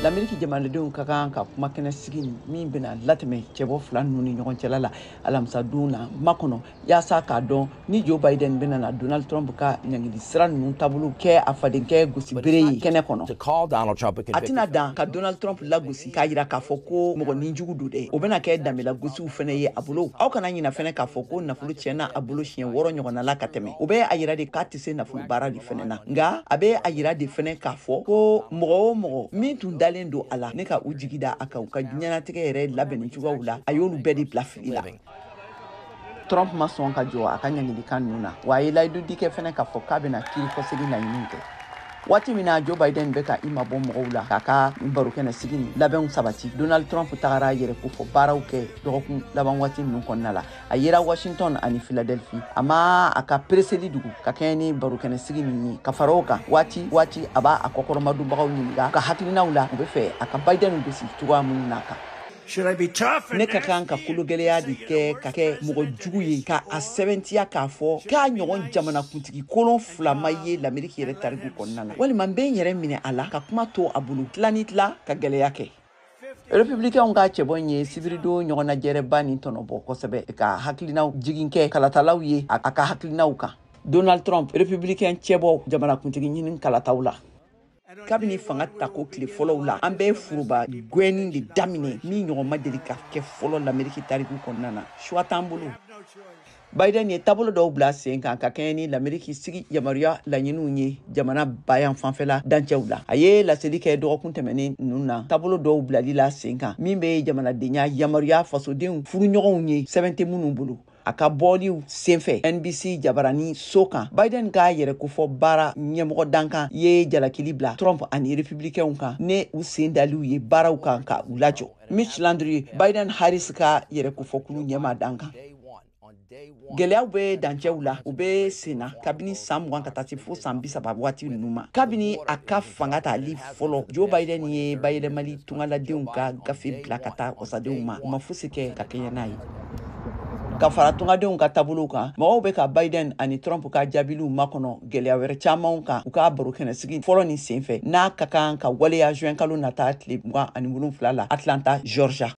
Lameriki jamanadenw ka kan ka kuma kɛnɛ sigi min bɛna latɛmɛ cɛbɔ fila ninnu ni ɲɔgɔn cɛla la alamisadon na makɔnɔ, yaasa k'a dɔn ni Joe Biden bɛna na Donald Trump ka ɲangili sira ninnu taabolo kɛ a fadenkɛ gosibere ye kɛnɛ kɔnɔ. A tɛna dan ka Donald Trump lagosi k'a yira k'a fɔ ko mɔgɔ ninjugu don dɛ, o bɛna kɛ danbelagosiw fɛnɛ ye a bolo. Aw kana ɲina fɛnɛ k'a fɔ ko nafolo tiɲɛna a bolo siɲɛ 6 ɲɔgɔnna la ka tɛmɛ. O bɛ a yira de k'a tɛ se nafolo baara de fɛnɛ na, nka a bɛ a yira de fɛnɛ k'a fɔ ko mɔgɔ o mɔgɔ min tun dalen don a la ne ka u jigi da a kan u ka diɲɛlatigɛ yɛrɛ labɛnni cogoyaw la, a y'olu bɛɛ de bila fili la. Trump ma sɔn ka jɔ a ka ɲangilikan ninnu na, wa a ye layidu di kɛ fɛnɛ k'a fɔ k'a bɛna kiiri kɔsegin laɲiniw kɛ. Waati min na Joe Biden bɛ ka i mabɔ mɔgɔw la k'a ka barokɛnɛ sigi ni labɛnw sabati, Donald Trump tagara yɛrɛ kofɔ baaraw kɛ dɔgɔkun laban waati ninnu kɔnɔna la. A yera Washington ani Philadelphie. A ma a ka pereseli dugu ka kɛɲɛ ni barokɛnɛ sigi nin ye. Ka fara o kan, waati waati a b'a a kɔkɔrɔmadonbagaw ɲininka ka hakilinaw la, u bɛ fɛ a ka Biden gosi cogoya minnu na kan. Ne ka kan ka kologɛlɛya de kɛ ka kɛ mɔgɔ jugu ye, ka a sɛbɛntiya k'a fɔ k'a ɲɔgɔn jamanakuntigi kolon fila ma ye Lameriki yɛrɛ tariku kɔnɔna la, walima n bɛ n yɛrɛ minɛ a la ka kuma to a bolo tila ni tila ka gɛlɛya kɛ. Republicainw ka cɛbɔ in ye sibiridon ɲɔgɔnnajɛrɛba nin tɔnɔbɔ kosɛbɛ ka hakilinaw jigin kɛ kalatalaw ye a ka hakilinaw kan. Donald Trump, Republicain cɛbɔ jamanakuntigi ɲini kalataw la. Kabini fanga tako tile fɔlɔw la, an bɛ foroba gɛnni de daminɛ min ɲɔgɔn ma deli ka kɛ fɔlɔ Lameriki tariku kɔnɔna na. Choix t'an bolo. Biden ye taabolo dɔw bila sen kan ka kɛɲɛ ni Lameriki sigi yamaruya laɲiniw ye jamana bayan fanfɛla dancɛw la. A ye laseli kɛ dɔgɔkun tɛmɛnen ninnu na, taabolo dɔw bilali la sen kan min bɛ jamanadenya yamaruya fasodenw furuɲɔgɔnw ye sɛbɛn tɛ minnu bolo. A ka bɔliw senfɛ NBC jabarani so kan, Biden ka yɛrɛ kofɔ baara ɲɛmɔgɔ dankan ye jalakili bila Trump ani Republicainw kan ne u sen daliw ye baaraw kan ka u lajɔ. Mitch Landry, Biden Harris ka yɛrɛ kofɔkulu ɲɛma dankan. Gɛlɛyaw bɛ dancɛw la, u bɛ sen na kabini san 20 ka taa se fo san 30 waati ninnu ma. Kabini a ka fanga tali fɔlɔ, Joe Biden ye bayɛlɛmali tungaladenw ka gafe bila ka taa wasadenw ma, u ma fosi kɛ ka kɛɲɛ n'a ye. Ka fara tungadenw ka taabolow kan, mɔgɔw bɛ ka Biden ani Trump ka jaabiliw makɔnɔ gɛlɛya wɛrɛ camanw kan u ka barokɛnɛsigi fɔlɔ nin senfɛ, n'a ka kan ka waleya juin kalo nata tile 27 la Atlanta, Georgia.